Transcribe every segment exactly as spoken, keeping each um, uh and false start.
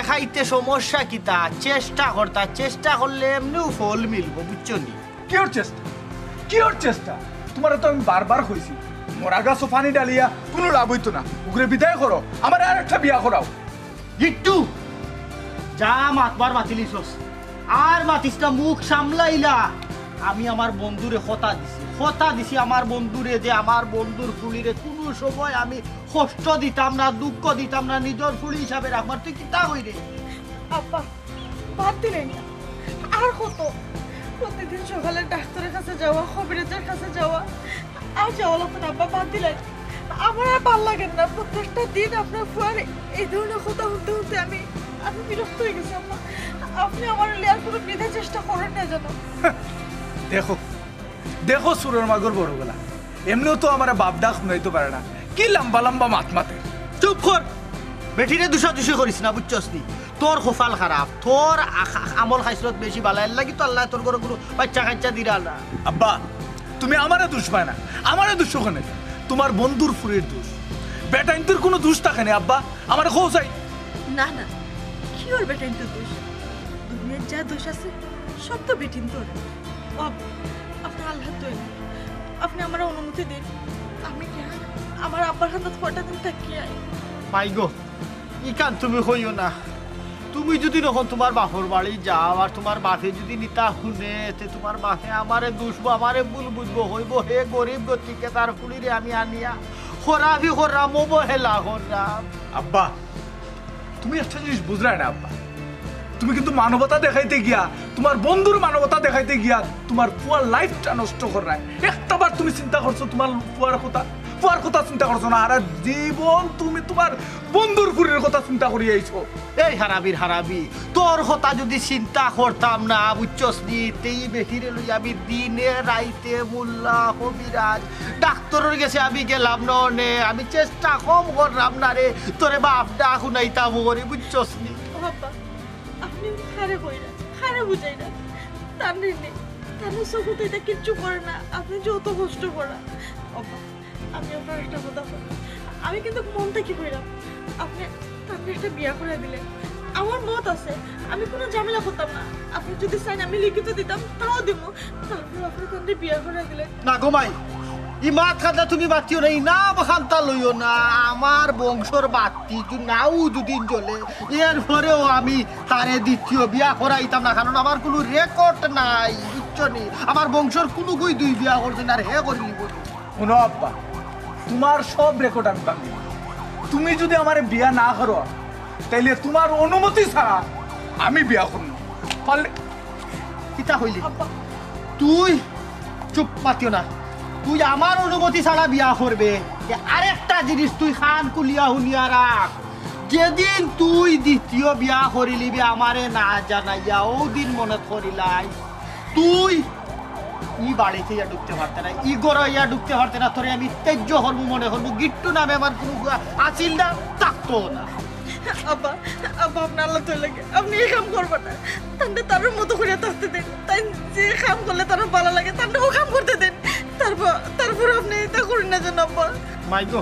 খাইতে সমস্যা কিতা? চেষ্টা করতা, চেষ্টা করলে এমনেউ ফল মিলবো, বুঝছো নি? কিওর চেষ্টা? কিওর চেষ্টা? তুমারে তো আমি বারবার কইছি, মরা গাছো পানি ঢালিয়া কুনু লাভ অইতো না। উগরে বিদায় করো, আমারে আরেকটা বিয়া করাও। গিট্টু, যা মাতবার মাতিলিছস, আর মাতিস না, মুখ সামলাইলা। আমি আমার বন্ধুরে কথা দিছি, কথা দিছি আমার বন্ধুরে যে আমার বন্ধুর ফুড়িরে কুনু সময় আমি কষ্ট দিতাম না, দুঃখ দিতাম না, নিজর ফুড়ি হিসাবে রাখমু। তুই কিতা কইরে? আব্বা, বাদ দিলাইন না। আর কত? প্রতিদিন সকালে ডাক্তারের কাছে যাওয়া, কবিরাজের কাছে যাওয়া, আর যাওয়া লাগতো না আব্বা, বাদ দিলাইন। আমার আর ভালা লাগের না, প্রত্যেকটা দিন আপনার ফুয়ার এই ধরনের কথা হুনতে হুনতে আমি, আমি বিরক্ত অই গেছি আব্বা। আপনে আমার লিয়া আর কুনু বৃথা চেষ্টা করইন না যেন। দেখো, দেখো চুরর মাগর বড় গলা, এমনেও তো আমারে বাপ ডাক হুনাইতো পারে না, কি লাম্বা লাম্বা মাত মাতে। চুপ কর, বেটিরে দুষাদুষি করিস না, বুঝছস নি? তোর কপাল খারাপ, তোর আ-, আ-, আমল খাইছলত বেশি ভালা, এর লাগি তো আল্লায় তোর ঘরো কুনু বাইচ্চা কাইচ্চা দিরা না। আব্বা, তুমি আমারে দুষ পায় না, আমারে দুষ কেনে? তুমার বন্ধুর ফুড়ির দুষ, বেটাইন্তর কুনু দুষ থাকে না আব্বা, আমারে কও চাই। না না, কিওর বেটাইন্তর দুষ? দুনিয়ার যা দুষ আছে সব তো বেটিন্তর। ও আব্বা, আপনে আল্লাহর দোয়াই, আপনে আমারে অনুমতি দিন, আমি গিয়া আমার আব্বার কান্দাত কয়টা দিন থাকি আই। মাই গো, ইখান তুমি কইও না। তুমি যুদি অখন তুমার বাপর বাড়ি যাও আর তুমার বাপে যুদি ইতা হুনে, তে তুমার বাপে আমারে দুষবো, আমারে ভুল বুঝবো, কইবো হে গরিব গতিকে তার ফুড়িরে আমি আনিয়া খরাফি কররাম, অবহেলা কররাম। আব্বা, তুমি একটা জিনিস বুঝরায় না আব্বা, তুমি কিন্তু মানবতা দেখাইতে গিয়া, তুমার বন্ধুর মানবতা দেখাইতে গিয়া তুমার ফুয়ার লাইফটা নষ্ট কররায়। একটাবার তুমি চিন্তা করছো তুমার ফুয়ার কথা? ফুয়ার কথা চিন্তা করছো না, হারা জীবন তুমি তুমার বন্ধুর ফুড়ির কথা চিন্তা করি আইছো। এই হারামির হারামি, তোর কথা যুদি চিন্তা করতাম না, বুঝছস নি, তে ই বেটিরে লইয়া আমি দিনে রাইতে মোল্লা, কবিরাজ, ডাক্তরর গেছে আমি গেলাম না অনে, আমি চেষ্টা কম কররাম না রে, তোরে বাপ ডাক হুনাইতাম করি, বুঝছস নি? ও আব্বা, আপনে কারে কইরা, কারে বুঝাইরা? তানরে নি, তানর চকুত ইতা কিচ্ছু পড়ে না, আপনে যত কষ্ট করা। ও আব্বা, আমি আপনারে একটা কথা কই, আমি কিন্তু মন থাকি কইরাম, আপনে তানরে একটা বিয়া করাই দিলে আমার মত আছে, আমি কুনু ঝামেলা করতাম না। আপনে যুদি চাইন আমি লিখিত দিতাম, তাও দিমু। তারপর আপনে তানরে বিয়া করাই দিলে। না গো মাই, ই মাত-কান্দা তুমি মাতিও না, ই নাম-কান্দা লইও না। আমার বংশর বাত্তি যু-, নাও যুদি জ্বলে, এরপরেও আমি তারে দ্বিতীয় বিয়া করাইতাম না, কারণ আমার কুনু রেকর্ড নাই, বুঝছো নি? আমার বংশর কুনুগুই দুই বিয়া করছে না, আর হে করিলিবো। হুনো আব্বা, তুমার সব রেকর্ড আমি ভাঙিলিমু। তুমি যুদি আমারে বিয়া না করো, তাইলে তুমার অনুমতি ছাড়া আমি বিয়া করমু। পারলে কিতা কইলি? আব্বা। তুই চুপ, মাতিও না। তুই আমার অনুমতি ছাড়া বিয়া করবে। এ আরেকটা জিনিস তুই কান খুলিয়া হুনিয়া রাখ। যেদিন তুই দ্বিতীয় বিয়া করিলিবে আমারে না জানাইয়া, অউ দিন মনে করিলাই তুই ই বাড়িত ইয়া ঢুকতে পারতে না, ই ঘরো ইয়া ঢুকতে পারতে না, তোরে আমি ত্যায্য করমু মনে করমু। গিট্টু নামে আমার কুনু আছিল না, থাকতো না। আব্বা, আব্বা, আপনে আল্লাহর দোয়াই লাগে, আপনে ই কাম করবা না। তানরে তানর মতো করিয়া থাকতে দেন। তাইন যে কাম করলে তানর ভালা লাগে, তানরে অউ কাম করতে দেন। তারপর, তারপর আপনে ইতা করইন না যেন, আব্বা। মাই গো,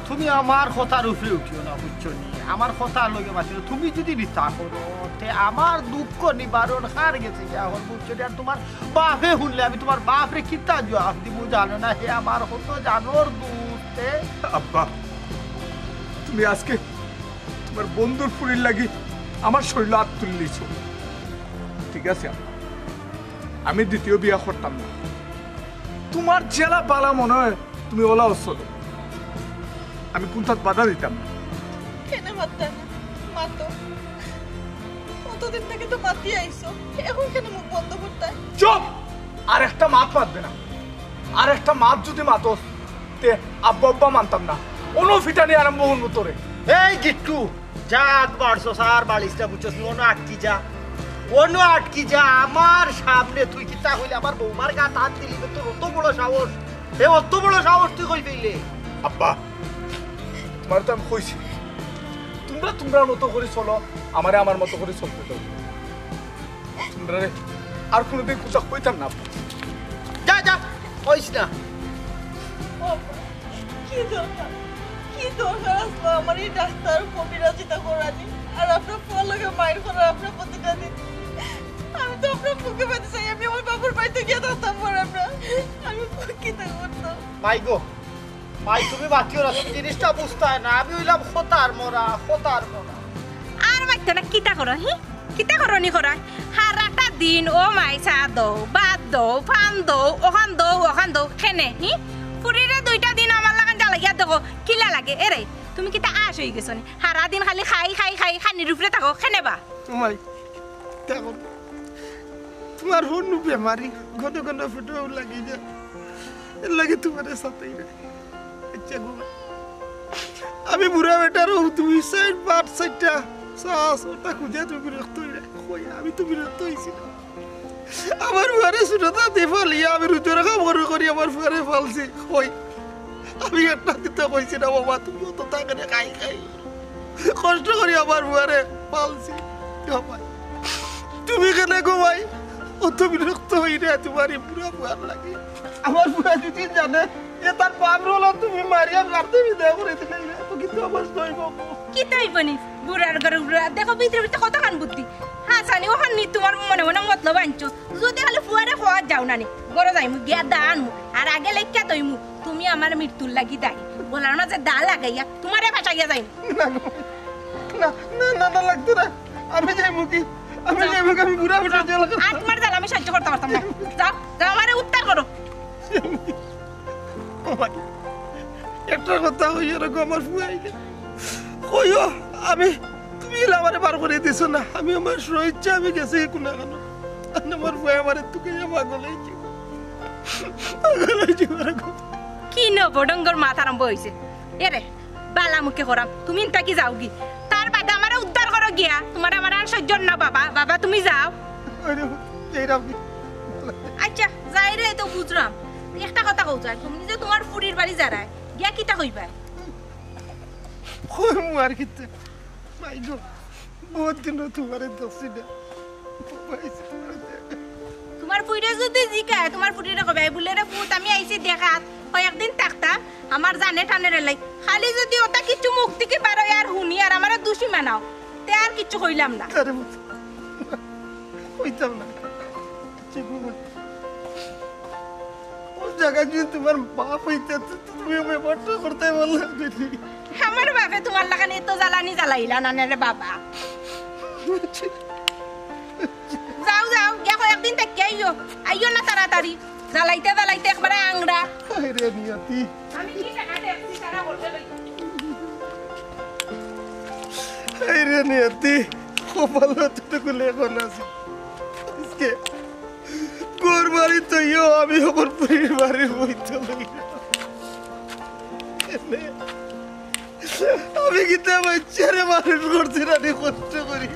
তুমি আমার কথার উপরে উঠিও না, বুঝছো নি? আমার কথার লগে মাতিও না। তুমি যুদি ইতা করো, তে আমার দুঃখ নিবারণ কার গেছে গিয়া অখন, বুঝছো নি? আর তুমার বাপে হুনলে আমি তুমার বাপরে কিতা জুয়াপ দিমু জানো না? হে আমার কত জানর দুষ তে। আব্বা, তুমি আজকে তুমার বন্ধুর ফুড়ির লাগি আমার শরীলো আত তুলিলিছো। ঠিক আছে আব্বা, আমি দ্বিতীয় বিয়া করতাম না। তুমার যেলা ভালা মনে অয় তুমি অলাউ চলো, আমি কুনটাত বাধা দিতাম না। কেনে মাততায় না? মাতো। অতদিন থাকি তো মাতিয়া আইছো, অখন কেনে মুখ বন্ধ করতায়? চুপ! আর একটা মাত মাতবে না। আর একটা মাত যুদি মাতস, তে আব্বা আব্বা মানতাম না। অনো ফিটানি আরম্ভ করমু তোরে। এই গিট্টু, যা আগ বাড়ছস আর বাড়িস না, বুঝছস নি? অনো আটকি যা, অনো আটকি যা। আমার সামনে তুই কিতা কইলে? আমার বৌমার গাত আত দিলি, তোর অত বড় সাহস? হে, অত বড় সাহস তুই কই পাইলে? আব্বা, তুমারে তো আমি কইছি, তুমরা তুমরার মতো করি চলো, আমারে আমার মতো করি চলতে দাও। তুমরারে আর কুনুদিন কুন্তা কইতাম না, আব্বা। যা, যা, কইস না। ও আব্বা, কি দরকার, কি দরকার আছলো আমার ই ডাক্তার কবিরাজিতা করানি? আর আপনার ফুয়ার লগে মাইর করা আপনার প্রতিটা দিন। আমি তো আপনার বুকে বাঁধতে চাই, আমি আমার বাবার বাড়িতে গিয়া থাকতাম পারতাম না। আমি কিতা করতাম? মাই গো, মাই, তুমি মাতিও না, তুমি জিনিসটা বুঝতায় না। আমি অইলাম খতার মরা, খতার মরা। আর মাতিও না, কিতা করো, হি? কিতা করো নি করায়? হারাটা দিন ও মাই চা দো, ভাত দো, পান দো, অখান দো, অখান দো, কেনে, হি? ফুরিরে দুইটা দিন আমার লাখান জ্বালাইয়া দেখো, কিলা লাগে? এরে, তুমি কিতা আশ অইগেছো নি? হারা দিন খালি খাই, খাই, খাই, খানির উপরে থাকো, কেনে বা? ও মাই, দেখো, তুমার ফুয়া নু বেমারি, ঘন ঘন ফুটো লাগি যায়, এরলাগি তুমারে সাতাই না। আচ্ছা গো, আমি বুড়া বেটার অউ দুই সাইড, বাট সাইডটা, শ্বাস, ওটা খুঁজে তুমি রক্ত অইরা। কই, আমি তো বিরক্ত অইছি না। আমার ফুয়ারে ছোট থাকি পালিয়া আমি রুজুর কাম করি করি আমার ফুয়ারে পালছি। কই, আমি একটা দিতে কইছি না বাবা, তুমি অত তাকে খাই খাই কষ্ট করি আমার ফুয়ারে পালছি। ও ভাই, তুমি কেনে গো ভাই অত বিরক্ত অইরা তুমার ই বুড়া ফুয়ার লাগি? আমার ফুয়া যদি জানে যে তার বাপ রইল তুমি মারিয়া মারতে বিদায় করি দিলে, তো কিন্তু আমার দই বাবু। কিতা অইবো নি? বুড়ার ঘরে বুড়া। দেখো, ভিতরে ভিতরে কতখান বুদ্ধি। হাছানি, অখান নি তুমার মনে মনে মতলব আনছো। যদি খালি ফুয়ারে কওয়াত যাও না নি, ঘরো যাইমু, গিয়া দা আনমু, আর আগে লেখিয়া থইমু, তুমি আমার মৃত্যুর লাগি দায়ী। গলার মাঝে দা লাগাইয়া তুমারে ফাঁসাইয়া যাইমু। না গো, না, না, না, না, লাগতো না। আমি যাইমু কি? আমি যাও। যাইমু কি? আমি বুড়া বেটা জেল খাটবো। আর তুমার জ্বালা আমি সহ্য করতাম পারতাম না। যাও, যাও, আমারে উদ্ধার করো। ও ভাই, একটা কথা কইও না গো আমার ফুয়া আইলে। কইও, আমি, তুমি এলা আমারে বার করি দিছো না। আমি আমার স্বইচ্ছা আমি গেছি কুনাখানো। আর আমার ফুয়া আমারে তুকাইয়া পাগল অইছে। পাগল অইছে গো। কি নবডঙ্গর মাত আরম্ভ অইছে? এরে, বালা মুখে কইরাম, তুমি ইনতা কি যাওগি? তার বাদে আমারে উদ্ধার করো গিয়া, তুমার আমার আর সহ্য না বাবা, বাবা তুমি যাও। ওই রে, এই রাম কি? আচ্ছা, যাইরে তো বুঝরাম। একটা কথা কও যাই, তুমি যে তুমার ফুরির বাড়ি যারায়, গিয়া কিতা কইবায়? কইমু আর কিতা? মাই গো, বহুত দিন তুমারে দেখছি না। তুমার ফুরিরে যদি জিকায়, তুমার ফুরিরে কইবায়, "বুলে রে পুত, আমি আইছি দেখাত, কয়েকদিন থাকতাম, আমার জানে টানে রে লাই।" খালি যদি ওটা কিছু মুখ থাকি বার অয় আর হুনি আর আমারে দুষি মানাও, তে আর কিচ্ছু কইলাম না। আরে, কইতাম না। ঠিক আছে। ওই জায়গায় যদি তুমার বাপ অইতে, তো তুমি ব্যাপারটা করতে পারলে না। আমার বাপে তুমার লাখান এত জ্বালানি জ্বালাইলা না রে বাবা। যাও, যাও, গিয়া কয়েকদিন থাকি আইও। আইও না তাড়াতাড়ি। জ্বালাইতে জ্বালাইতে একবারে আংরা। হায় রে নিয়তি। আমি কি টাকা দেখছি তারা বলতে লই? হায় রে নিয়তি। কপাল তো খুলে এখন আছে। আজকে ঘর বাড়ি তো ইয়ো, আমি অখন ফুরির বাড়ির বইতে লই। আমি কিতা বাচ্চারে মানুষ করছি না নি কষ্ট করি।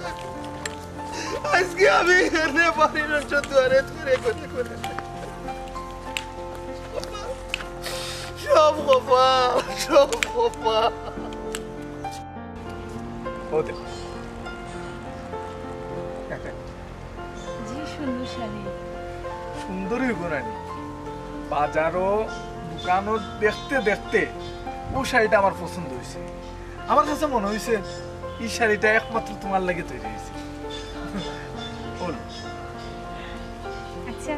আজকে আমি এনে বাড়ির দুয়ারে ধরে করে করে। সব কপাল, সব কপাল। ও দেখো। জি, সুন্দর শাড়ি। সুন্দরই অইবো না নি? বাজারো, দোকানো দেখতে দেখতে অউ শাড়িটা আমার পছন্দ অইছে। আমার কাছে মনে অইছে ই শাড়িটা একমাত্র তুমার লাগি তৈরি অইছে। বলো। আচ্ছা,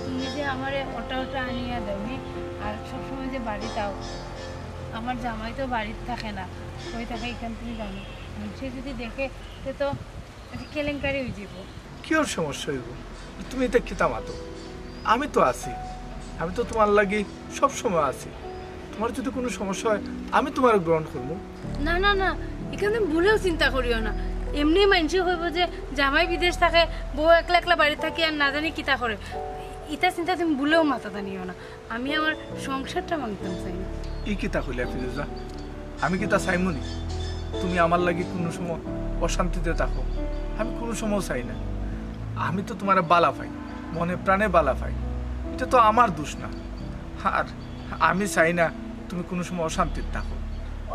তুমি যে আমারে ওটা ওটা আনিয়া দেও, নি? আর সবসময় যে বাড়িত আও, আমার জামাই তো বাড়িত থাকে না, কই থাকে ইখান তুমি জানো? মানষে যদি দেখে, তে তো একটা কেলেঙ্কারি অইযিবো। কিওর সমস্যা অইবো? তুমি ইতা কিতা মাতো? আমি তো আছি, আমি তো তুমার লাগি সব সময় আছি। তুমার যদি কুনু সমস্যা অয়, আমি তুমারে গ্রহণ করমু। না, না, না, ইখান তুমি ভুলেও চিন্তা করিও না। এমনে মানষে কইবো যে জামাই বিদেশ থাকে, বউ একলা একলা বাড়িত থাকি আর না জানি কিতা করে। ইতা চিন্তা তুমি ভুলেও মাথাত আনিও না। আমি আমার সংসারটা ভাঙতাম চাই না। ই কিতা কইলা ফিরোজা? আমি কিতা চাইমু নি তুমি আমার লাগি কুনু সময় অশান্তিতে থাকো? আমি কুনু সময় চাই না। আমি তো তুমারে বালা পাই, মনে প্রাণে বালা পাই। ইটা তো আমার দোষ না। আর আমি চাই না তুমি কুনু সময় অশান্তিত থাকো।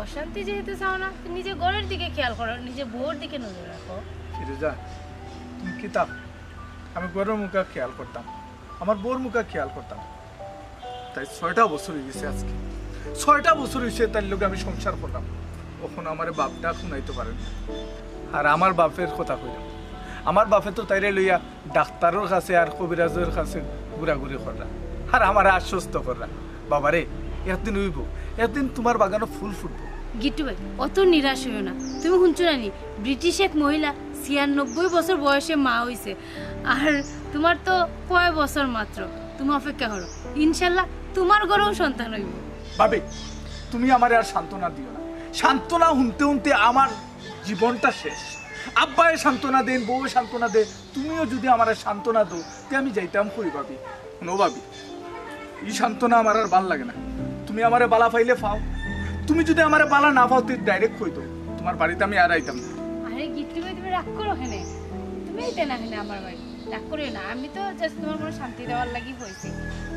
অশান্তি যেহেতু চাও না, তো নিজে ঘরর দিকে খেয়াল করো, নিজে বউর দিকে নজর রাখো। ফিরোজা, তুমি কিতা? আমি ঘরর মুখা খেয়াল করতাম, আমার বউর মুখা খেয়াল করতাম। তাই ছয়টা বছর অইগেছে আজকে, ছয়টা বছর অইছে তাইর লগে আমি সংসার করলাম। অখন আমারে বাপ ডাক হুনাইতো পারে না। আর আমার বাপের কথা কইলাম, আমার বাপে তো তাইরে লইয়া ডাক্তারর কাছে আর কবিরাজর কাছে ঘুরাঘুরি কররা, আর আমারে আশ্বস্ত কররা। বাবারে, একদিন অইবো, একদিন তুমার বাগানো ফুল ফুটবো। গিট্টু ভাই, অত নিরাশ অইও না। তুমি হুনছো না নি, ব্রিটিশ এক মহিলা ছিয়ানব্বই বছর বয়সে মা অইছে, আর তুমার তো কয় বছর মাত্র। তুমি অপেক্ষা করো, ইনশাল্লাহ তুমার ঘরেও সন্তান অইবো। ভাবি, তুমি আমারে আর সান্ত্বনা দিও না। সান্ত্বনা হুনতে হুনতে আমার জীবনটা শেষ। আব্বায় সান্ত্বনা দেইন, বউয়ে সান্ত্বনা দেইন, তুমিও যুদি আমারে সান্ত্বনা দেও, তে আমি যাইতাম কই ভাবি? হুনো ভাবি, ই সান্ত্বনা আমার আর ভালা লাগে না। তুমি আমারে ভালা পাইলে পাও, তুমি যুদি আমারে ভালা না পাও, তে direct কই দেও, তুমার বাড়িত আমি আর আইতাম না। আরে গিট্টু ভাই, তুমি রাগ করো কেনে? তুমি আইতে না কেনে আমার বাড়ি? রাগ করিও না, আমি তো just তুমার মনো শান্তি দেওয়ার লাগি কইছি।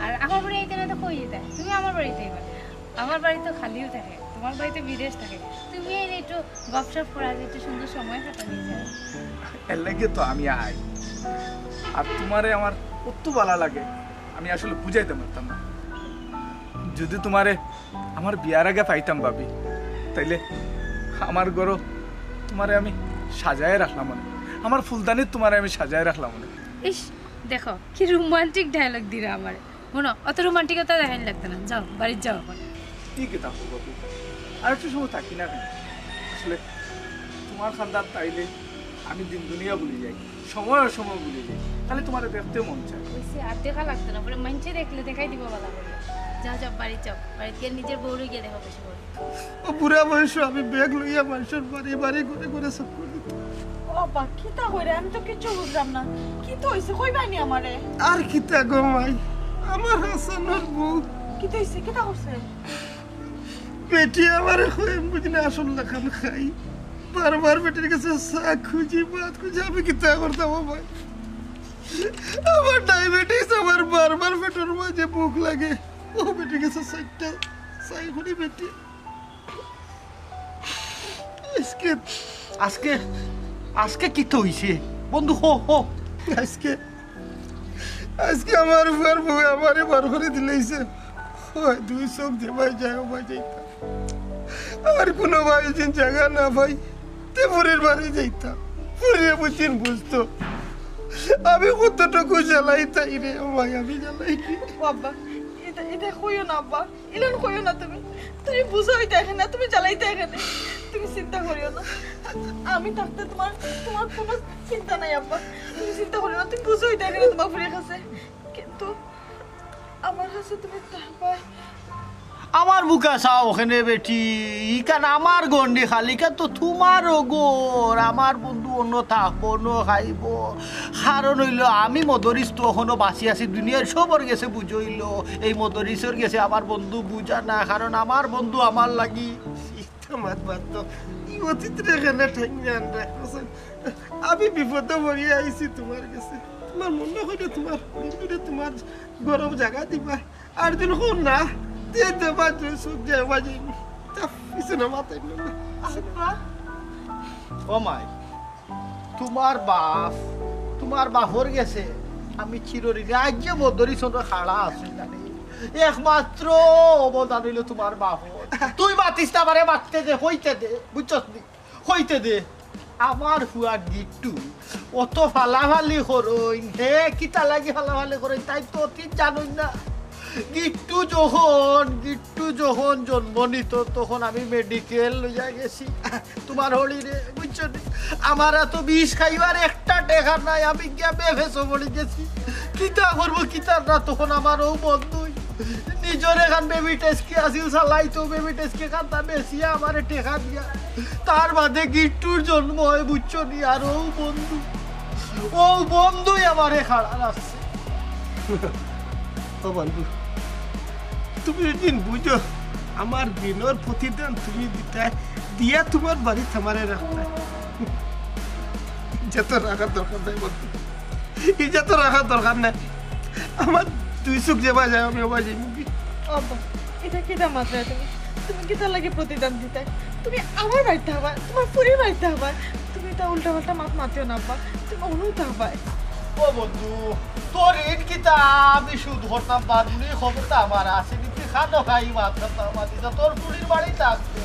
আর আমার বাড়ি আইতে না তো কই আইতায়? তুমি আমার বাড়িত আইবা। আমার বাড়ি তো খালিউ থাকে, তুমার বাড়ি তো বিদেশ থাকে। তুমি আইলে একটু গপশপ করা যায়, একটু সুন্দর সময় কাটানি যায়। এর লাগি তো আমি আই। আর তুমারে আমার কত ভালা লাগে, আমি আসলে বুঝাইতে পারতাম না। যুদি তুমারে আমার বিয়ার আগে পাইতাম ভাবি, তাইলে আমার ঘরো তুমারে আমি সাজায় রাখলাম অনে, আমার ফুলদানিত তুমারে আমি সাজায় রাখলাম অনে। ইস, দেখো কি romantic dialogue দিরা আমারে। হুনো, অত রোমান্টিকতা দেখাইন লাগতো না, যাও, বাড়িত যাও অখন। ই কিতা কও ভাবি? আর একটু সময় থাকি না কেনে? আসলে তুমার খান্দাত আইলে আমি দিন দুনিয়া ভুলি যাই, সময় অসময় ভুলি যাই, খালি তুমারে দেখতে মন চায়। অইছে, আর দেখা লাগতো না, পরে মাইনষে দেখলে দেখাই দিবো ভালা করি। যাও, যাও, বাড়িত যাও, বাড়িত গিয়া নিজর বউরে গিয়া দেখো বেশি করি। ও বুড়া বয়সো আমি ব্যাগ লইয়া মানষর বাড়ি বাড়ি ঘরে ঘরে চক্কর দিতাম। ও আব্বা, কিতা কইরা? আমি তো কিচ্ছু বুঝলাম না। কিতা অইছে? কইবায়নি আমারে? আর কিতা গো মাই, আমার হাসানর বউ। কিতা অইছে? কিতা করছে? বেটি আমারে কয়, আমি বুঝি না আসল লাখান খাই। বারবার বেটির গেছে চা খুজি, ভাত খুজি, আমি কিতা করতাম ও ভাই? আমার ডায়াবেটিস, আমার বারবার পেটর মাঝে ভুক লাগে। ও বেটির গেছে চাইরটা চা খুজি বেটি। আজকে, আজকে, আজকে কিতা অইছে? বন্ধু, হ, হ। আজকে, আজকে আমার ফুয়ার বউয়ে আমারে বার করি দিলাইছে। অয় দুই চউখ যেবায় যায়, অবায় যাইতাম। আর কুনু বায় যেন জাগা না পাই, তে ফুরির বাড়ি যাইতাম। ফুরিয়ে বুঝিন বুঝতো। আমি কতটুকু জ্বালাইতাম রে, ও ভাই, আমি জ্বালাই। ও আব্বা, ইতা, ইতা কইও না আব্বা। ইলান কইও না তুমি। তুমি বুঝাইতায় কেনে, তুমি জ্বালাইতায় কেনে। তুমি চিন্তা করিও না। আমি থাকতে তুমার, তুমার কুনু চিন্তা নাই আব্বা। তুমি চিন্তা করিও না, তুমি বুঝাইতায় কেনে তুমার ফুরির কাছে। কিন্তু আমার কাছে তুমি থাকবায়। আমার বুকা চাও কেনে বেটি, ইখান আমার ঘর নি খালি, ইখান তো তুমারও ঘর। আমার বন্ধু অনো থাকবো, অনো খাইবো। কারণ অইলো আমি মদরিছ তো অখনো বাঁচি আছি, দুনিয়ার সবর গেছে বুঝইলো, এই মদরিছর গেছে আমার বন্ধু বুঝা না, কারণ আমার বন্ধু আমার লাগি। ইতা মাত মাত তো, ই অতীতরে কেনে ঠেঙ্গি আনরা। আমি বিপদো পড়িয়া আইছি তুমার গেছে, তুমার মনো কইলে তুমার বন্ধুরে তুমার ঘরো জাগা দিবায়। আর দিন কও না, তে দেবা, দুই চউখ যেবায় যাইমু। তা পিছনে মাতাইন না। আব্বা। ও মাই, তুমার বাপ, তুমার বাপর গেছে আমি চিরঋণী। আইজ যে মদরিছর খাড়া আছে জানি, একমাত্র অবদান অইলো তুমার বাপর। তুই মাতিস না, আমারে মাততে দে, কইতে দে, বুঝছস নি? কইতে দে। আমার ফুয়া গিট্টু অত ফালাফালি করইন, হে কিতা লাগি ফালাফালি করইন, তাইন তো অতীত জানইন না। গিট্টু যখন, গিট্টু যখন জন্ম নিতো, তখন আমি মেডিকেল লইয়া গেছি। তুমার হড়িরে, বুঝছো নি? আমার এত বিষ খাইবার একটা টেকা নাই, আমি গিয়া বেফেসো পড়ি গেছি। কিতা করবো, কিতা না, তখন আমার অউ বন্ধুই নিজর এখান বেবি টেস্কি আছিল, চালাইতো বেবি টেস্কি খান্তা বেচিয়া আমারে টেকা দিয়া। তার বাদে গিট্টুর জন্ম অয়, বুঝছো নি? আর অউ বন্ধু, অউ বন্ধুই আমারে খাড়া রাখছে। ও বন্ধু, তুমি একদিন বুঝো, আমার দিনর প্রতিদান তুমি দিতায়, দিয়া তুমার বাড়িত আমারে রাখতায়। ইজ্জত রাখার দরকার নাই বন্ধু, ইজ্জত রাখার দরকার নাই। আমার দুই চউখ যেবায় যায়, আমি অবায় যাইমুগি। আব্বা, ইতা কিতা মাতরায় তুমি? তুমি কিতার লাগি প্রতিদান দিতায়? তুমি আমার বাড়িত থাকবায়, তুমার ফুরির বাড়িত থাকবায়। তুমি ইতা উল্টা পাল্টা মাত মাতিও না আব্বা, তুমি অনো থাকবায়। ও বন্ধু, তোর ঋণ কিতা আমি শোধ করতাম পারমু নি, ক্ষমতা আমার আছে নি, তুই খানো খাই মাত কথা মাতিস, তোর ফুরির বাড়ি থাকবে।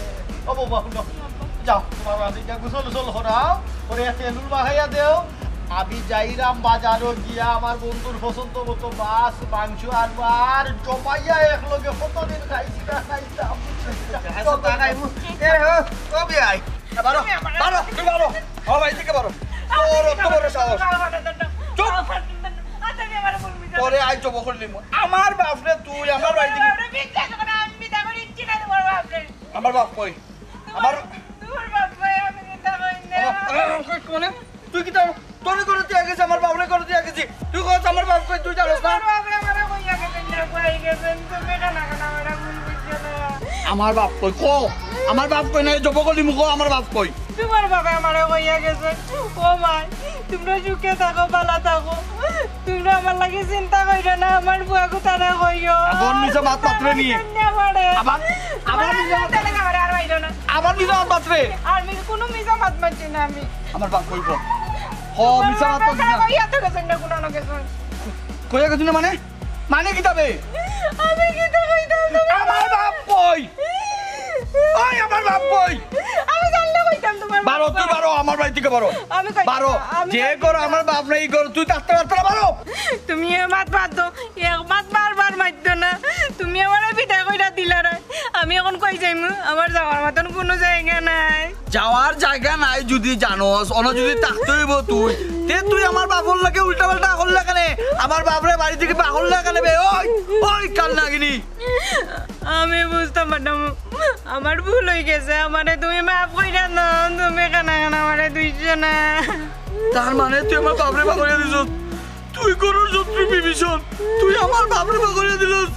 ও বাবা, হুনো। আব্বা। যাও, তুমার বাপরে গিয়া গোসল গোসল করাও, ওরে তেলুল মাখাইয়া দেও। আমি যাইরাম বাজারো গিয়া আমার বন্ধুর পছন্দ মতো মাছ, মাংস আর আর জমাইয়া একলগে কতদিন খাইছি না খাইতাম। আচ্ছা, তা খাইমু। এ, ও, ও বিয়াই, বারো, বারো, তুই বারো। ও ভাই, দিকে বারো। তোর অত বড় সাহস। চুপ। তোরে আই জব করলিমু। আমার বাপরে তুই আমার বাড়ি থেকে। আমার বাপ কই? আমার তোমার বাপ ভাই আমি চিন্তা করি না। আমার, আমার, আমার, মানে, তুই কিতা, তোরে করে দিয়া গেছি, আমার বাপরে করে দিয়া গেছি। তুই কস আমার বাপ কই, তুই জানোস না? আমার বাপে আমারে কইয়া গেছেন না, কই গেছেন, তুমি কানা কানা আমারে ভুল বুঝছো না। আমার বাপ কই? ক, আমার বাপ কই? না, জব করলিমু, ক, আমার বাপ কই? তোমার বাপে আমারে কইয়া গেছে, ও ভাই, তোমরা সুখে থাকো, ভালা থাকো, তোমরা আমার লাগি চিন্তা কইরো না, আমার বুয়াগু তারা কইও। আবার মিছা মাত মাতরে নিয়ে। আমারে। আবার, আবার মিছা মাত। তাহলে আমারে আর বাইরো না। আবার মিছা মাত মাতরে। আর আমি কোনো মিছা মাত মাতছি না আমি। আমার বাপ কই গো? হ, মিছা মাত মাতছি না। কইয়া তো গেছেন না, কোনো না গেছেন। কইয়া গেছেন না মানে? মানে কিতা বে? আমি কিতা কইতাম তোমার? আমার বাপ কই? ওই আমার বাপ কই? আমি জানলে কইতাম তোমার বাপ বারো, তুই কই? বারো, আমার বাড়ি থেকে বারো। আমি কই, বারো। আমি যে কই? করো আমার বাপ নাই, এই করো, তুই থাকতে পারতে না, বারো। তুমি এ মাত বাদ দাও, এক মাত বারবার মাততো না। তুমি আমারে বিদায় কইরা দিলা রে। আমি এখন কই যাইমু? আমার যাওয়ার মতন কোনো জায়গা নাই। যাওয়ার জায়গা নাই যদি জানোস, অনো যদি থাকতে অইবো তুই, তে তুই আমার বাপর লগে উল্টা পাল্টা করলে কেনে? আমার বাপরে বাড়ি থেকে বার করলে কেনে বে? ওই, ওই কাল নাগিনি। আমি বুঝতাম পারতাম, আমার ভুল অই গেছে, আমারে তুমি মাফ কইরা দাও, তুমি কানা কানা আমারে দুইশো না। তার মানে তুই আমার বাপরে বার করিয়া দিছস? তুই গরুর শত্রু বিভীষণ, তুই আমার বাপরে বার করিয়া দিছস।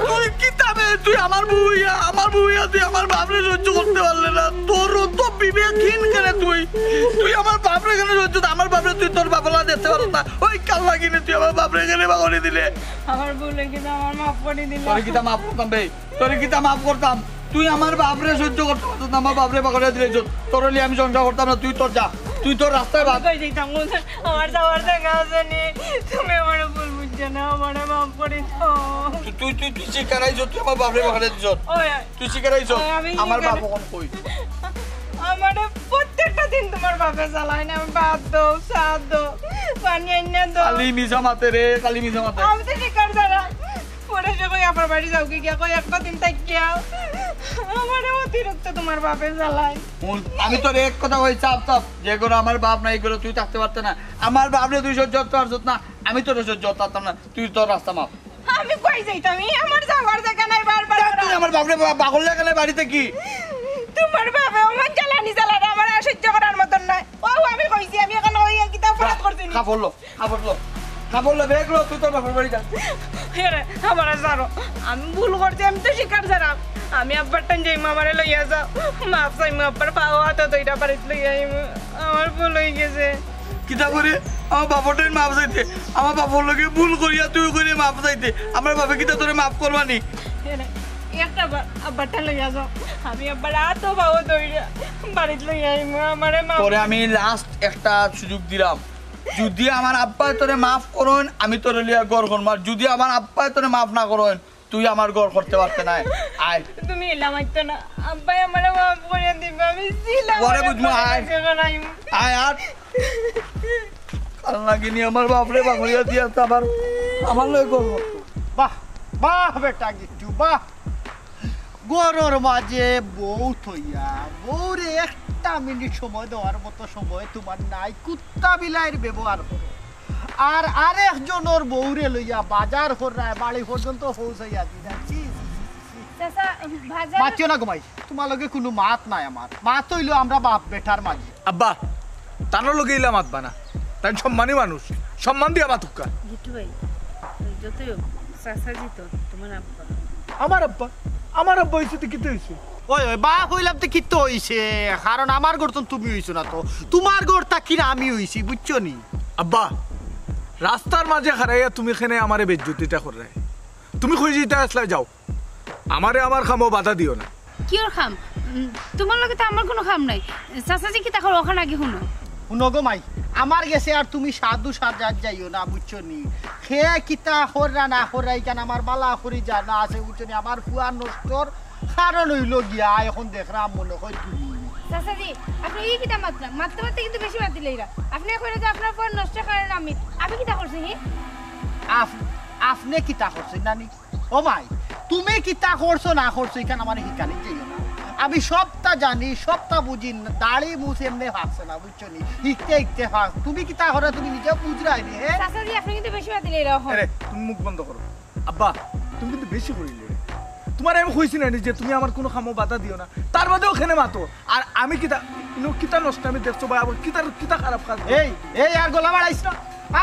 তুই কিতা বে, তুই আমার বউ অইয়া, আমার বউ অইয়া তুই আমার বাপরে সহ্য করতে পারলে না। তোর অত বিবেকহীন কেনে তুই? তুই আমার বাপরে কেনে সহ্য, আমার বাপরে তুই তোর বাপলা দেখতে পারস না। ওই কাল নাগিনি তুই আমার বাপরে কেনে বার করিয়া দিলে। আমার ভুল অই গেছে, আমার মাফ করি দিলে। তোরে কিতা মাফ করতাম বে? তোরে কিতা মাফ করতাম? তুই আমার বাপরে সহ্য করতে পারছস না, আমার বাপরে বার করিয়া দিলে ইজ্জত। তোর অইলে আমি সংসার করতাম না, তুই তোর যা, তুই তোর রাস্তায় ভাগ। কই যাইতাম? আমার যাওয়ার জায়গা আছে নি। তুমি আমারে ভুল বুঝছো না, আমারে মাফ করি দাও। তুই, তুই, তুই, তুই স্বীকার আইছস, তুই আমার বাপরে বার করিয়া দিছস। ওই, তুই স্বীকার আইছস? ওই, আমি আমার স্বীকার। বাপ অখন কই? আমারে প্রত্যেকটা দিন তোমার বাপে জ্বালায় না, আমি ভাত দাও, চা দাও, পানি আইনা দাও। খালি মিছা মাতে রে, খালি মিছা মাতে। আমি তো স্বীকার ছাড়া। পরে সে কই, "আমার বাড়ি যাও কি গিয়া?" কই, "একটা দিন থাকি আও।" আমারে অতিরিক্ত তোমার বাপে জ্বালায়। হুন, আমি তোরে এক কথা কই, চাপ, চাপ, যে ঘরো আমার বাপ নাই, এই ঘরো তুই থাকতে পারতে না। আমার বাপরে তুই সহ্য করতে পারছত না, আমি তোরে সহ্য করতে পারতাম না, তুই তোর রাস্তা মাপ। আমি কই যাইতাম? এই আমার যাওয়ার জায়গা নাই, বারবার দেখ, তুই আমার বাপরে বা-, বার করলে কেনে বাড়ি থাকি? তোমার বাপে আমার জ্বালানি জ্বালানি আমার আর সহ্য করার মতন নাই। ও, আমি কইছি, আমি এখন ওই কিতা অপরাধ করছি নি? কাপড় লো। কাপড় লো, কাপড় লো, ব্যাগ লো, তুই তোর বাপর বাড়ি যা। এরে, আমারে ছাড়ো, আমি ভুল করছি, আমি তো স্বীকার ছাড়া। আমি আব্বার টাইন যাইমু, আমারে লইয়া যাও, মাফ চাইমু, আব্বার পাও হাতো ধইরা বাড়িত লইয়া আইমু, আমার ভুল অই গেছে। কিতা করে? আমার বাপর টাইন মাফ চাইতে, আমার বাপর লগে ভুল করিয়া তুই করে মাফ চাইতে, আমার বাপে কিতা তোরে মাফ করবা নি? এরে, একটা বার আব্বারটা লইয়া যাও, আমি আব্বার হাতো পাও ধইরা বাড়িত লইয়া আইমু, আমারে মাফ। তোরে আমি লাস্ট একটা সুযোগ দিলাম, যদি আমার আব্বায় তোরে মাফ করইন, আমি তোরে লইয়া ঘর করমু। আর যদি আমার আব্বায় তোরে মাফ না করইন, তুই আমার ঘর করতে পারতে নায়। আয়। তুমি এলা মারতো না। আব্বায় আমারে মাফ করিয়া দিবা। আমি ছিলাম ওরে বুঝমু, আয়। আয় আর। কাল নাগিনি আমার বাপরে বার করিয়া দিয়া আবার আমার লগে ঘর করতো। বাহ, বাহ বেটা গিট্টু, বাহ। ঘরর মাঝে বউ থইয়া, বউরে একটা মিনিট সময় দেওয়ার মতো সময় তোমার নাই, কুত্তা বিলাইর ব্যবহার করো। আর আরেকজনর বউরে লইয়া বাজার কররায়, বাড়ি পর্যন্ত পৌঁছাইয়া দিরা। ছি, ছি, ছি, ছি, ছি। চাচা, বাজার মাতিও না গো মাই, তোমার লগে কুনু মাত নাই আমার। মাত অইলো আমরা বাপ বেটার মাঝে। আব্বা, তানর লগে ইলা মাতবা না। তাইন সম্মানী মানুষ, সম্মান দিয়া মাতুক্কা। গিট্টু ভাই, ওই যতই হোক, চাচাজি তো তোমার আব্বা। আমার আব্বা? আমার আব্বা অইছে তো কিতা অইছে? ওই, ওই, বাপ অইলাম তো কিতা অইছে? কারণ আমার ঘরতন তুমি অইছো না তো। তোমার ঘর থাকি না আমি অইছি, বুঝছো নি? আব্বা, রাস্তার মাঝে খাড়াইয়া তুমি কেনে আমারে বেইজ্জতিটা কররায়? তুমি কই যাইতায় আছলায় যাও। আমারে আমার কামো বাধা দিও না। কিওর কাম? উম, তোমার লগে তো আমার কুনু কাম নাই। চাচাজি কিতা কইরা অখান আগে হুনো। হুনো গো মাই, আমার গেছে আর তুমি সাধু সাজাত যাইও না, বুঝছো নি? কে কিতা কররা না কররা, ইখান আমার ভালা করি জানা আছে, বুঝছো নি? আমার ফুয়া নষ্টর কারণ অইলো গিয়া, এখন দেখরাম মনে হয় তুমি। চাচাজি, আপনে ই কিতা মাতরা? মাততে মাততে কিন্তু বেশি মাতিলাইরা। আপনে কইরা যে আপনার ফুয়া নষ্ট করার আমি, আমি কিতা করছি হি? আপ- আপনে কিতা করছইন নানি? ও মাই, তুমি কিতা করছো না করছো ইখান আমারে হিকানি যাইও না। আমি সবটা জানি, সবটা বুঝি। দাড়ি মুছ এমনে ফাকছে না, বুঝছো নি? হিকতে হিকতে ফাক। তুমি কিতা করো তুমি নিজে বুঝরায় নি, হে? চাচাজি, আপনে কিন্তু বেশি মাতিলাইরা অখন। আরে, তুমি মুখ বন্ধ করো। আব্বা, তুমি কিন্তু বেশি করিলে। তুমারে আমি কইছি না নি যে তুমি আমার কুনু কামো বাধা দিও না, তার বাদেও কেনে মাতো। আর আমি কিতা, ইনো কিতা নষ্ট আমি দেখছো বা আবার কিতা, কিতা খারাপ কাজ? এই, এই আর গলা বাড়াইস না,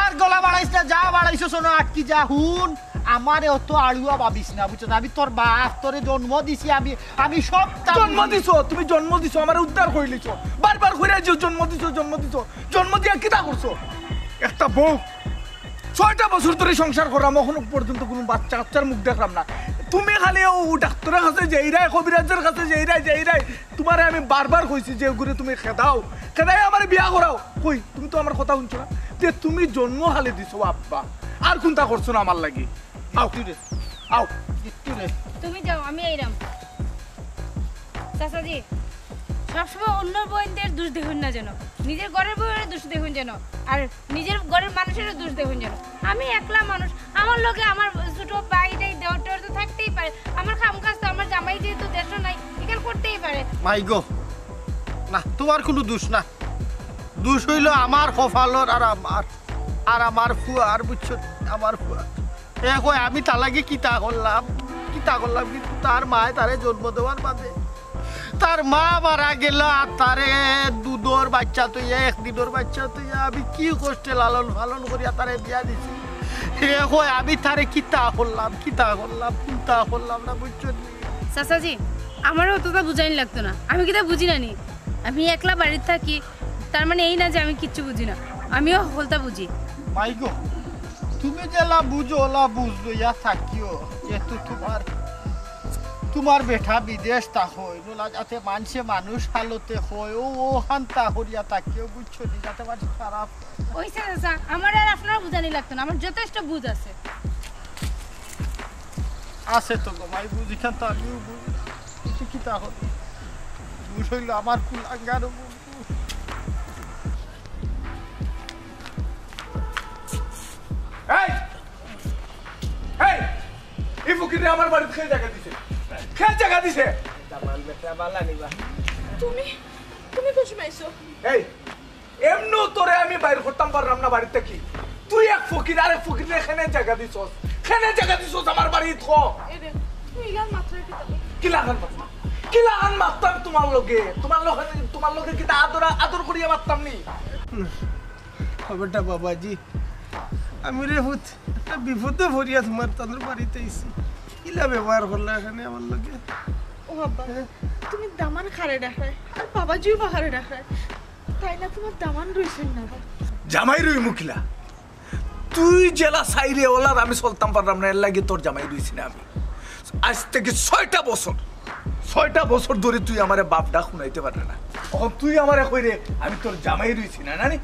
আর গলা বাড়াইস না, যা বাড়াইছো শোনো আটকি যা। হুন, আমারে অত আড়ুয়া ভাবিস না, বুঝছো না? আমি তোর বাপ, তোরে জন্ম দিছি আমি, আমি সবটা জন্ম দিছো, তুমি জন্ম দিছো, আমারে উদ্ধার করিলিছো। বারবার কইরা যে জন্ম দিছো, জন্ম দিছো, জন্ম দিয়া কিতা করছো? একটা বউ ছয়টা বছর ধরি সংসার করলাম, অখনো পর্যন্ত কুনু বাচ্চা কাচ্চার মুখ দেখলাম না। তুমি খালি অউ ডাক্তরর কাছে যাইরায়, কবিরাজর কাছে যাইরায়, যাইরায়। তুমারে আমি বারবার কইছি যে অগুরে তুমি খেদাও, খেদাই আমারে বিয়া করাও। কই, তুমি তো আমার কথা হুনছো না। তে তুমি জন্ম খালি দিছো আব্বা, আর কুনতা করছো না আমার লাগি। আও, আও। তুমি যাও, আমি আইরাম। চাচাজি, সবসময় অন্য বইনদের দোষ দেখইন না যেন, নিজের ঘরের বউয়ের দোষ দেখইন যেন, আর নিজের ঘরের মানুষেরও দোষ দেখইন যেন। আমি একলা মানুষ, আমার লগে আমার ছোট ভাই টাই দেওর টেওর তো থাকতেই পারে, আমার কাম কাজ তো আমার জামাই যেহেতু দেশো নাই, ইখান করতেই পারে। মাই গো, না, তুমার কুনু দোষ না। দোষ অইলো আমার কপালর আর আমার, আর আমার ফুয়ার, বুঝছো? আমার ফুয়া। এ কয়, আমি তার লাগি কিতা করলাম, কিতা করলাম, কিন্তু তার মায় তারে জন্ম দেওয়ার বাদে তার মা মারা গেল, আর তারে দুধর বাচ্চা থইয়া, এক দিনর বাচ্চা থইয়া আমি কি কষ্টে লালন পালন করিয়া তারে বিয়া দিছি। এ কয়, আমি তারে কিতা করলাম, কিতা করলাম, কুনতা করলাম না, বুঝছো নি? চাচাজি, আমারে অততা বুঝাইন লাগতো না, আমি কিতা বুঝি না নি? আমি একলা বাড়িত থাকি, তার মানে এই না যে আমি কিচ্ছু বুঝি না, আমিও হকলতা বুঝি। মাই গো, তুমি যেলা বুঝো, ওলা বুঝ লইয়া থাকিও। যেহেতু তুমার, তুমার বেটা বিদেশ তা কয়, নোলা যাতে মানষে মানুষ হালতে কয়, ও, ও হান্তা করিয়া থাকিও, বুঝছো নি? যাতে মানুষ খারাপ। ওই চাচা, আমার আর আপনার বুঝানি লাগতো না, আমার যথেষ্ট বুঝ আছে। আছে তো গো মাই, বুঝি খান তো আমিও বুঝি। কিন্তু কিতা করি? বুঝ অইলো আমার কুলাঙ্গার। এই! এই! ই ফকিররে আমার বাড়িত কে জাগা দিছে? কে জাগা দিছে? দামান বেটা বালা নিবা। তুমি তুমি কোন সময় আইছো? এই, এমনেও তোরে আমি বাইর করতাম পারলাম না বাড়ি থাকি। তুই এক ফকির, আরেক ফকিররে কেনে জাগা দিছস? কেনে জাগা দিছস আমার বাড়িত ক? এরে, তুমি ইলান মাতরায় কিতা? কিলাখান মাততাম? কিলাখান মাততাম তুমার লগে? তুমার লগে, তুমার লগে কিতা আদর, আদর করিয়া মাততাম নি? খবরটা বাবাজি, আমি রে পুত একটা বিপদে পড়িয়া তুমার তানর বাড়িত আইছি। ইলা ব্যবহার করলা এখানে আমার লগে? ও আব্বা, তুমি দামান কারে ডাকরায়, আর বাবাজিও বা কারে ডাকরায়। তাইন তুমার দামান রইছইন না বা? জামাই রইমু কিলা? তুই যেলা চাইরে ওলার আমি চলতাম পারলাম না, এরলাগি তোর জামাই রইছি না আমি। আইজ থাকি ছয়টা বছর, ছয়টা বছর ধরি তুই আমারে বাপ ডাক হুনাইতে পাররে না। অখন তুই আমারে কইরে আমি তোর জামাই রইছি না, না নি?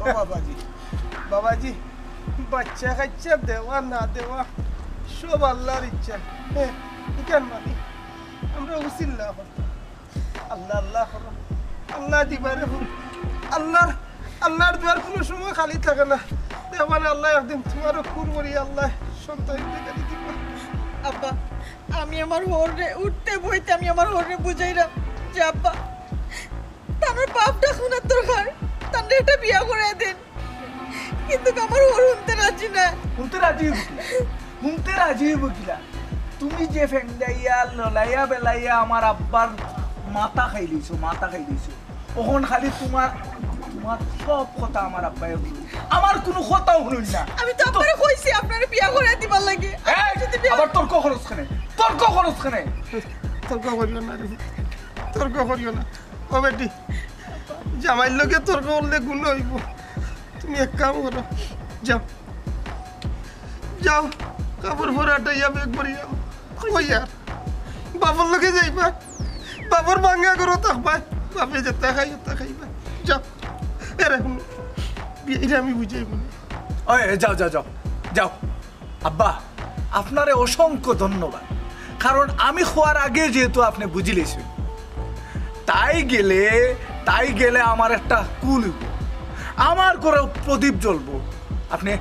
ও বাবাজি, বাবাজি, বাচ্চা কাচ্চা দেওয়া না দেওয়া সব আল্লার ইচ্ছা। হ্যাঁ, ইখান মানি আমরা উসিল্লা করতাম। আল্লা, আল্লা করো। আল্লা দিবারে হুন। আল্লার, আল্লার দুয়ার কুনু সময় খালি থাকে না। দেখবানে আল্লা একদিন তুমারও খুর করি আল্লা সন্তান দিবা। আব্বা, আমি আমার হউররে উঠতে বইতে আমি আমার হউররে বুঝাইরাম যে আব্বা, তানর বাপ ডাক হুনার দরকার, তানরে একটা বিয়া করাই দেন। কিন্তু আমার হউর হুনতে রাজি না। হুনতে রাজি অইবো কিলা? হুনতে রাজি অইবো কিলা? তুমি যে ফেংদাইয়া, ললাইয়া, বেলাইয়া আমার আব্বার মাথা খাইলিছো, মাথা খাইলিছো। অখন খালি তুমার, তুমার সব কথা আমার আব্বায় হুনইন, আমার কুনু কথাও হুনইন না। আমি তো আব্বারে কইছি আপনারে বিয়া করাই দিবার লাগি। এই, আবার তর্ক করস কেনে? তর্ক করস কেনে? তর্ক করিও না রে, তর্ক করিও না। ও বেটি, জামাইর লগে তর্ক করলে গুনা অইবো। তুমি এক কাম করো, যাও, যাও, কাপড় পরা আটাইয়া ব্যাগ ভরিয়া কই আর বাপর লগে যাইবা, বাপর ভাঙ্গা ঘরো থাকবা, বাপে যেতা খাই ওতা খাইবা। যাও, এরে হুনো, বিয়াইরে আমি বুঝাইমু। ওই, যাও, যাও, যাও, যাও। আব্বা, আপনারে অসংখ্য ধন্যবাদ, কারণ আমি কওয়ার আগে যেহেতু আপনে বুঝিলিছইন। তাই গেলে, তাই গেলে আমার একটা কুল অইবো, আমার ঘরো প্রদীপ জ্বলবো। আপনে,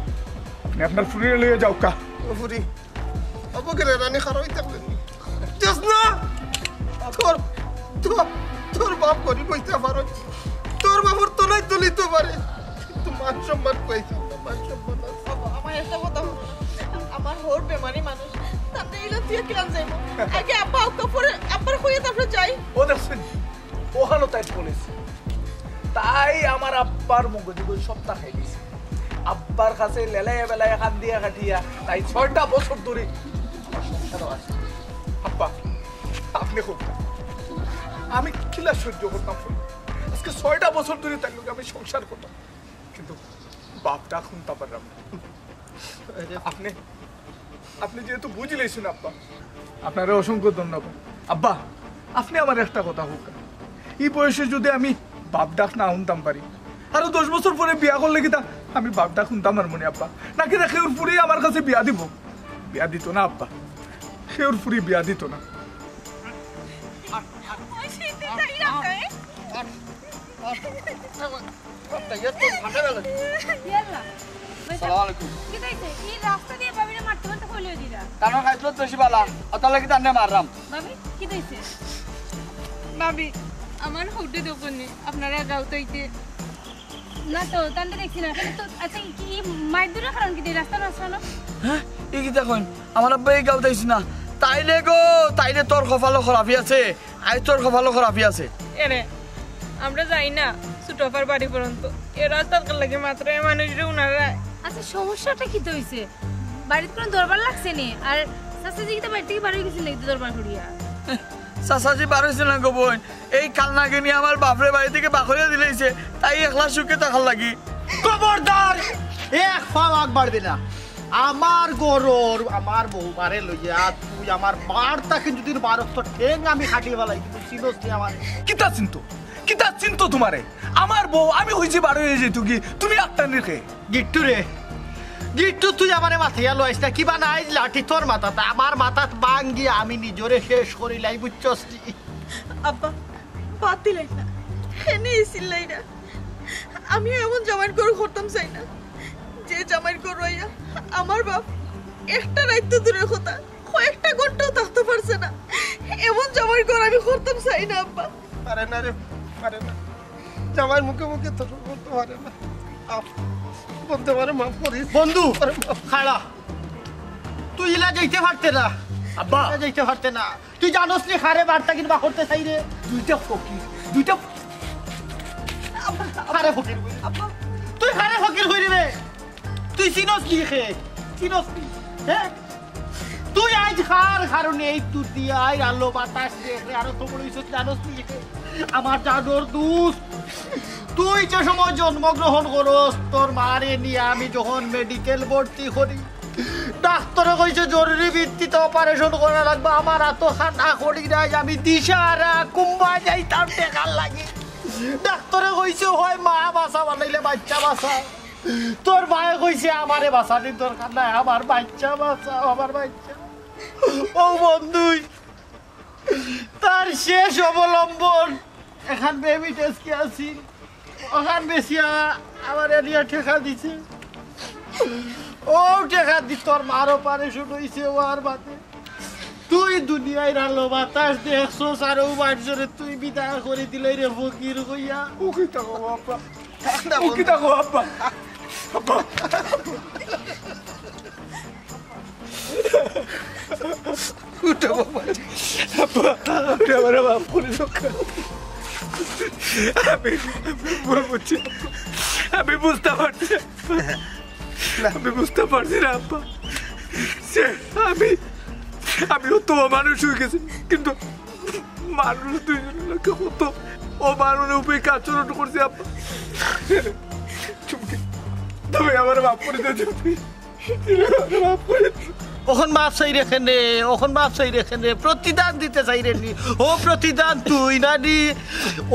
আপনে আপনার ফুরিরে লইয়া যাউক্কা। ও ফুরি, আবু কেরে রানী খারাপ অইতে পারে নি। যাস না। তোর, তোর, তোর বাপ গরিব অইতে পারে, তোর বাপর তলায় তুলিতে পারে, কিন্তু মান সম্মান কই? মান সম্মান আছে? বাবা, আমার একটা কথা হুনো না। আমার হউর বেমারি মানুষ, তাতে ইলা তুই কিলান যাইবো? আগে আব্বা আউক্কা, পরে আব্বার কইয়া তারপরে যাই। ও দেখছইন, অখানও তাই বলেছে। তাই আমার আব্বার মগজ ওই সপ্তাহ খাই দিছে। আব্বার কাছে লেলাইয়া বেলাইয়া কান্দিয়া কাটিয়া তাই ছয়টা বছর ধরি আমার সংসারও আছে। আব্বা, আপনে কউক্কা, আমি কিলা সহ্য করতাম? আজকে ছয়টা বছর ধরি তার লগে আমি সংসার করতাম, কিন্তু বাপ ডাক হুনতাম পারলাম না। আপনে, আপনে যেহেতু বুঝিলাইছইন আব্বা, আপনারে অসংখ্য ধন্যবাদ। আব্বা, আপনে আমারে একটা কথা কউক্কা, ই বয়সে যুদি আমি বাপ ডাক না হুনতাম পারি, আরো দশ বছর পরে বিয়া করলে কিতা আমি বাপ ডাক হুনতাম পারমু নি আব্বা? নাকি না কেউর ফুরি আমার কাছে বিয়া দিবো? বিয়া দিতো না আব্বা, কেউর ফুরি বিয়া দিতো না। ইয়াল্লা। সালাম আলাইকুম। কিতা অইছে? ই রাস্তা দিয়া ভাবিরে মারতে মারতে কই লই দিরা? তান খাইছলত বেশি বালা, অতার লাগি তানরে মাররাম। ভাবি, কিতা অইছে? ভাবি, আমার হউরে দেখছইন নি, আপনারা গাউত আইতে। না তো, তানরে দেখছি না। কিন্তু, আচ্ছা, ই কি, ই মাইর দুইটার কারণ কিতা? রাস্তা না শোনো? হ্যাঁ? ই কিতা কইন? আমার আব্বা ই গাউত আইছে না। তাইলে গো, তাইলে তোর কপালো খরাপি আছে। আইজ তোর কপালো খরাপি আছে। এরে, আমরা যাই না ছোট আপার বাড়ি পর্যন্ত। এ রাস্তাত লাগি মাত্র এ মানুষরে উনারা। আচ্ছা, সমস্যাটা কিতা অইছে? বাড়িত কুনু দরবার লাগছে নি? আর চাচাজি কিতা বাড়ি থাকি বার অই গেছইন নাকি দরবার করিয়া? চাচাজি বার অইছইন না গো বইন, এই কালনাগিনে আমার বাপরে বাড়ি থাকি বার করিয়া দিলাইছে, তাই একলা সুখে থাকার লাগি। খবরদার, এক পাও আগ বাড়বে না। আমার ঘরর, আমার বউমারে লইয়া তুই আমার বার থাকি যুদি বারস, তোর ঠেং আমি কাটি ফালাই, কিন্তু চিনস নি আমারে। কিতা চিনতো? কিতা চিনতো তুমারে? আমার বউ, আমি কইছি বার অইয়া যাইতো গি, তুমি আটকানির কে? গিট্টু রে, গিট্টু, তুই আমারে মাতিয়া লইস না, কিবা নাইজ লাঠি তোর মাথাত, আমার মাথাত ভাঙ্গি আমি নিজরে শেষ করিলাই, বুঝছস নি? আব্বা, বাদ দিলাই না, হেনে চিল্লাই না। আমি এমন জামাইর ঘর করতাম চাই না, যে জামাইর ঘর অইয়া আমার বাপ একটা রাইত তো দূরের কথা, কয়েকটা ঘন্টাও থাকতে পারছে না। এমন জামাইর ঘর আমি করতাম চাই না, আব্বা। পারে না রে, পারে না। জামাইর মুখে মুখে তর্ক করতে পারে না। আপ, বন্ধু, আমারে মাফ করিস। বন্ধু, আমারে মাফ। খাড়া। তুই ইলা যাইতে পারতে না। আব্বা। ইলা যাইতে পারতে না। তুই জানোস নি কারে বার্তা কিনবা করতে চাই রে? দুইটা ফকির, দুইটা কারে ফকির কইরে? আব্বা। তুই কারে ফকির কইরে রে? তুই চিনস নি কে? চিনস নি? হ্যাঁ? তুই আইজ কার কারণে এই তুই দিয়া আইর আলো বাতাস দেখরে আরো তো বড় ইজ্জত জানোস নি কে? আমার জানোর দুষ। তুই যে সময় জন্মগ্রহণ করস, তোর মারে নিয়া আমি যখন মেডিকেল ভর্তি করি, ডাক্তরে কইছে জরুরি ভিত্তিতে অপারেশন করা লাগবে। আমার আতো খানা করি নাই, আমি দিশাহারা, কুম্বা যাইতাম টেকার লাগি। ডাক্তরে কইছে হয় মা বাঁচা, বানাইলে বাচ্চা বাঁচা। তোর মায়ে কইছে আমারে বাঁচানির দরকার নাই, আমার বাচ্চা বাঁচা, আমার বাচ্চা। ও বন্ধুই, তার শেষ অবলম্বন এখান বেবি টেস্কি আছিল, ওখান বেচিয়া আমার এরিয়া ঠেকা দিছে। ও ঠেকা দি তোর মারও পারে শুরু হইছে, ও আর বাদে তুই দুনিয়ার আলো বাতাস দেখছস আর ও বাড়িরে তুই বিদায় করে দিলে রে ফকির কইয়া। ও কিতা কও আব্বা? ও কিতা কও আব্বা? আব্বা। উঠো বাবা। আব্বা, আপনি আমারে মাফ করে দেন। আমি, আমি ভুল বুঝছি। আমি বুঝতে পারছি। আমি বুঝতে পারছি না আব্বা। সে, আমি, আমি অত মানুষ হয়ে গেছি, কিন্তু মানুষ দুইজন লোকে কত অমানবিক আচরণ করছে আব্বা। চুমকি, তুমি আমারে মাফ করে দেও চুমকি। অখন মাফ চাই রে কেনে, অখন মাফ চাই রে কেনে, প্রতিদান দিতে চাই রে নি। ও প্রতিদান তুই না নি,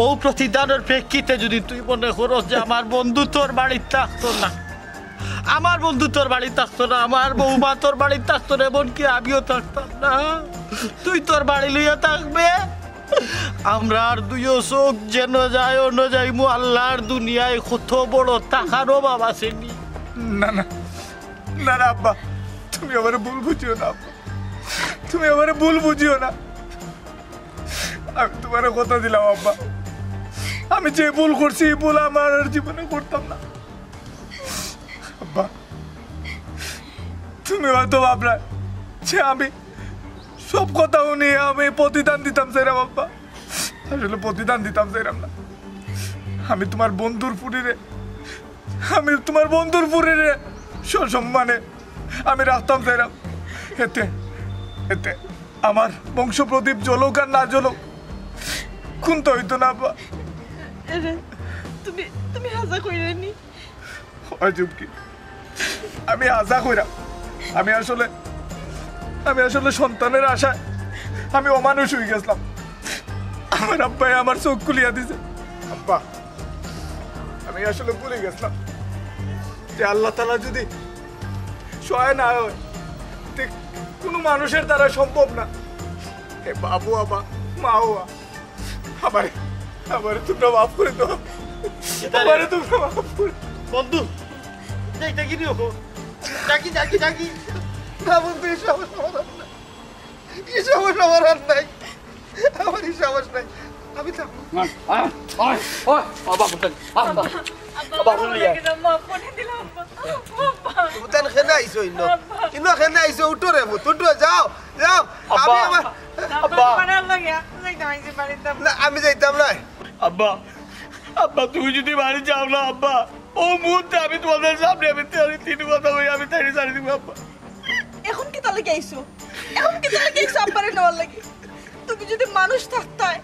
ও প্রতিদানের প্রেক্ষিতে যদি তুই মনে করস যে আমার বন্ধু তোর বাড়িত থাকতো না, আমার বন্ধু তোর বাড়িত থাকতো না, আমার বৌমা তোর বাড়িত থাকতো না, এমনকি আমিও থাকতাম না, তুই তোর বাড়ি লইয়া থাকবে। আমরার দুইও চোখ যেন যায় অন যাইমু। আল্লার দুনিয়ায় কত বড় টাকার অভাব আছে নি। না, না, না, না, আব্বা, তুমি আমারে ভুল বুঝিও না, আব্বা, তুমি আমারে ভুল বুঝিও না। আমি তুমারে কথা দিলাম, আব্বা, আমি যে ভুল করছি, এই ভুল আমার আর জীবনে করতাম না। আব্বা, তুমি হয়তো ভাবরায় যে আমি সব কথা হুনি আমি প্রতিদান দিতাম চাইরাম, আব্বা। আসলে প্রতিদান দিতাম চাইরাম না। আমি তুমার বন্ধুর ফুরিরে, আমি তুমার বন্ধুর ফুরিরে সসম্মানে আমি রাখতাম চাইরাম। এতে, এতে আমার বংশ প্রদীপ জ্বলুক আর না জ্বলুক, কুন্তা অইতো না, আব্বা। এরে, তুমি, তুমি হাছা কইরায় নি? অয় চুমকি, আমি হাছা কইরাম। আমি আসলে, আমি আসলে সন্তানের আশায় আমি অমানুষ অইগেছলাম। আমার আব্বায় আমার চোখ খুলিয়া দিছে। আব্বা, আমি আসলে ভুলি গেছলাম যে আল্লাহ তাআলা যদি সহায় না অয়, তে কুনু মানুষের দ্বারা সম্ভব না। হে বাবু আবা, মা ও আ, আমারে, আমারে তুমরা মাফ করি দেও। আমারে তুমরা মাফ করি দেও। বন্ধু, যাই, যাই, কি নিও? যাকি, যাকি, যাকি। না বন্ধু, এই সমস্যা আমার আর নাই। এই সমস্যা আমার আর নাই। আমার এই সাহস নাই। আমি থাকবো। আয়, আয়, আয়, আয়, আব্বা, আব্বা, আব্বা, আব্বা, আব্বা, আব্বা, আব্বা, আব্বা, মাফ করে দিলাম, আব্বা। আব্বা। তুমি তান কেনে আইছো ইনো? আব্বা। ইনো কেনে আইছো? উঠো রে পুত, উঠো, যাও, যাও। আব্বা। আমি আমার আব্বা, আব্বা। তোমার আর লাগে, যাইতাম, আইছি বাড়িতে, আব্বা। না, আমি যাইতাম না। আব্বা, আব্বা, তুমি যদি বাড়ি যাও না, আব্বা, ও মুহূর্তে আমি তোমাদের সামনে আমি তারে তিন কথা কই, আমি তারে ছাড়ি দিমু, আব্বা। এখন কিতার লাগি আইছো? এখন কিতার লাগি আইছো আব্বারে নেওয়ার লাগি? তুমি যদি মানুষ থাকতায়,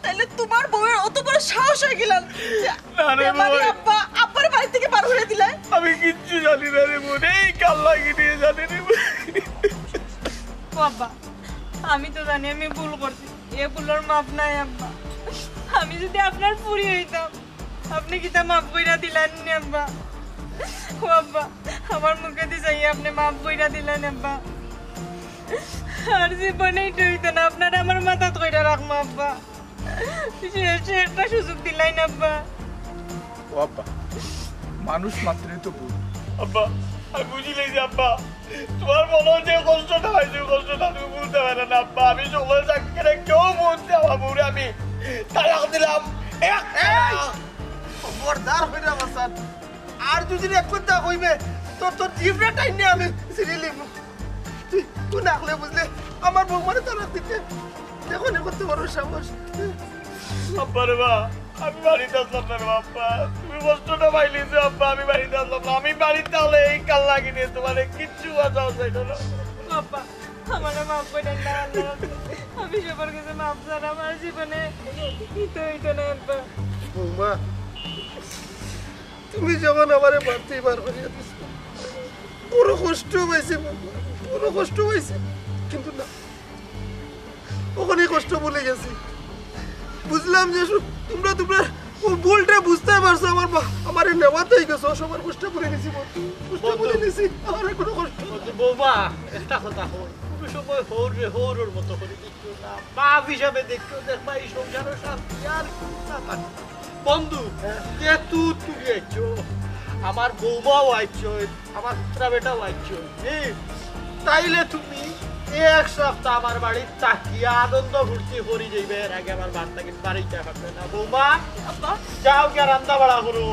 তাইলে তোমার বউয়ের অত বড় সাহস অইগেলো যে না রে বেমারি বউ। আব্বা, আব্বারে বাড়ি থাকি বার করি দিলায়। আমি কিচ্ছু জানি না রে বোন, এই কাল লাগি নিয়ে জানি রে বোন। ও আব্বা, আমি তো জানি আমি ভুল করছি, এ ভুলর মাফ নাই আব্বা। আমি যদি আপনার ফুরি অইতাম, আপনে কিতা মাফ কইরা দিলা নি আব্বা? ও আব্বা, আমার মুখেদি চাইয়া আপনে মাফ কইরা দিলা নি আব্বা। আর জীবনে ইটা অইতো না, আপনারে আমার মাথাত কইরা রাখমু আব্বা। শেষে একটা সুযোগ দিলাইন আব্বা। ও আব্বা, মানুষ মাত্রই তো ভুল। আব্বা, আমি বুঝিলাইছি আব্বা। তোমার মনো যে কষ্টটা অইছে, কষ্টটা তুমি বুঝতে পারো না, আব্বা। আমি সকলের সাক্ষী রেখে কেউ বুঝতে আমার বউরে আমি তালাক দিলাম। এক এই! তালাক। খবরদার কইরা বাসাত। আর যদি এক কথা কইবে, তোর, তোর জিভটা টাইনে আমি ছিঁড়ি লিমু। তুই, তুই না হলে বুঝলে আমার বউ মানে তালাক দিতে। দেখো নি কত বড় সাহস। আব্বা রে বা, আমি বাড়িত আসলাম না রে আব্বা। তুমি কষ্টটা পাইলিছো আব্বা, আমি বাড়িত আসলাম না। আমি বাড়িত তাহলে এই কাল লাগি নিয়ে তোমারে কিচ্ছু বাঁচাও চাইল না। আব্বা, আমারে মাফ কইরা দেন না, আল্লাহ। আমি সবার কাছে মাফ চাই, আমার জীবনে ইতা অইতো না আব্বা। বৌমা, তুমি যখন আমারে বাড়িত বার করিয়া দিছো, বড় কষ্ট পাইছি বৌমা, বড় কষ্ট পাইছি, কিন্তু না, অখন ই কষ্ট ভুলি গেছি। বুঝলাম যে সু-, তোমরা, তোমরা ও ভুলটা বুঝতে পারছো, আমার বা-, আমারে নেওয়াত অইগেছো, সবার কষ্ট ভুলি নিছি বন্ধু, কষ্ট ভুলি নিছি, আমার আর কোনো কষ্ট নাই। বন্ধু, বৌমা, একটা কথা কই, কোনো সময় হউররে হউরর মতো করি দেখিও না, বাপ হিসাবে দেখিও, দেখবা ই সংসারো শান্তি আর কিচ্ছু না থাকে। বন্ধু, হ্যাঁ। যে তুই তুমি আইছো, আমার বৌমাও আইছো, আমার পুত্রা বেটাও আইছো, হুম? তাইলে তুমি এক সপ্তাহ আমার বাড়িত থাকিয়া আনন্দ ফুর্তি করি যাইবে, এর আগে আমার বাড়ি থাকি বাড়িত যাইতে পারবে না। বৌমা, আব্বা। যাও গিয়া রান্দা বাড়া করো।